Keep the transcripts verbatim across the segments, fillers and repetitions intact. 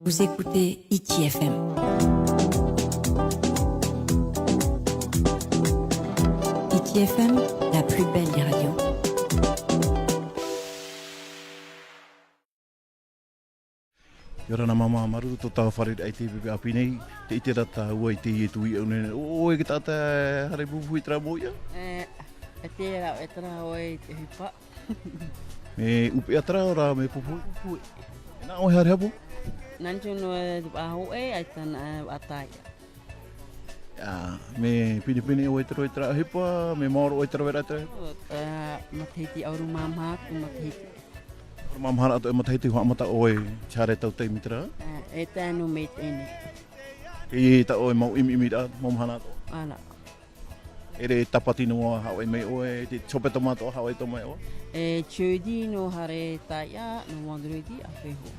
Vous écoutez Hiti F M. Hiti F M, la plus belle des radios. ʻIa ora na māmā, māuruuru tō tāua fārereiraʻa i teie poʻipoʻi ʻāpī nei, tē ʻite ra tāua i teie tuiʻau nei. ʻO ʻoe e taʻata e haere pupuhi terā mau iʻa? E, e te rā, e terā ʻoe i te ʻohipa. Mea ʻupeʻa terā ʻoe ra mea pupuhi? Pupuhi. E nā ʻoe e haere hapū? Nā niʻa noa e vaʻa hōʻē, ʻaita na e vaʻa tāiʻa. ʻIa, mea pinepine ʻoe i te roa i terā ʻohipa, mea maoro ʻoe i te raveraʻa i terā ʻohipa? Ā, matahiti ʻahuru mā maha atu matahiti. ʻAhuru mā maha atu e matahiti haʻamata ʻoe i te haere tautai mai terā? Ā, e tae noa mai teie nei. E tā ʻoe mau ʻimiʻimiraʻa, mau mahana atoʻa? ʻĀ ra. ʻEre tāpati noa haʻavāʻi mai ʻoe, te sopetoma atoʻa haʻavāʻi atoʻa mai ʻoe? E jeudi nō haere tāiʻa, nō vendredi ʻāpeho.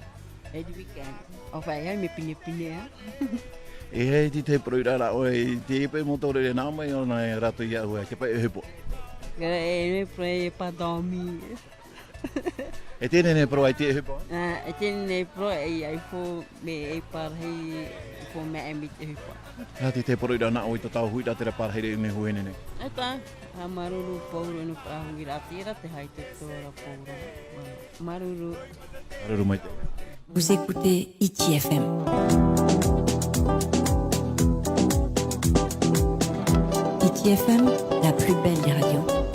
E te weekend. ʻO vai ai mea pinepine ā. E hia te poroʻi ra ʻoe, te pae mau tō reira nā mai ʻōna e rātou iāʻu e, te pae ʻohipa. E, e, e pae e pas dormi. E teie nei e poro ai te ʻohipa? Ā, e teie nei e poro ai, ai fō, mea e pārahi, fō mea e mai te ʻohipa. Ā, te, te poroʻi ra nā ʻoe i tō tāua huiraʻatira pārahi i teie nei huahine nei. E tā, ā, māuruuru pauroa nō te huiraʻatira, te haʻaitoito ra pauroa. Māuruuru. Māuruuru maitaʻi. Vous écoutez Hiti F M. Hiti F M, la plus belle des radios.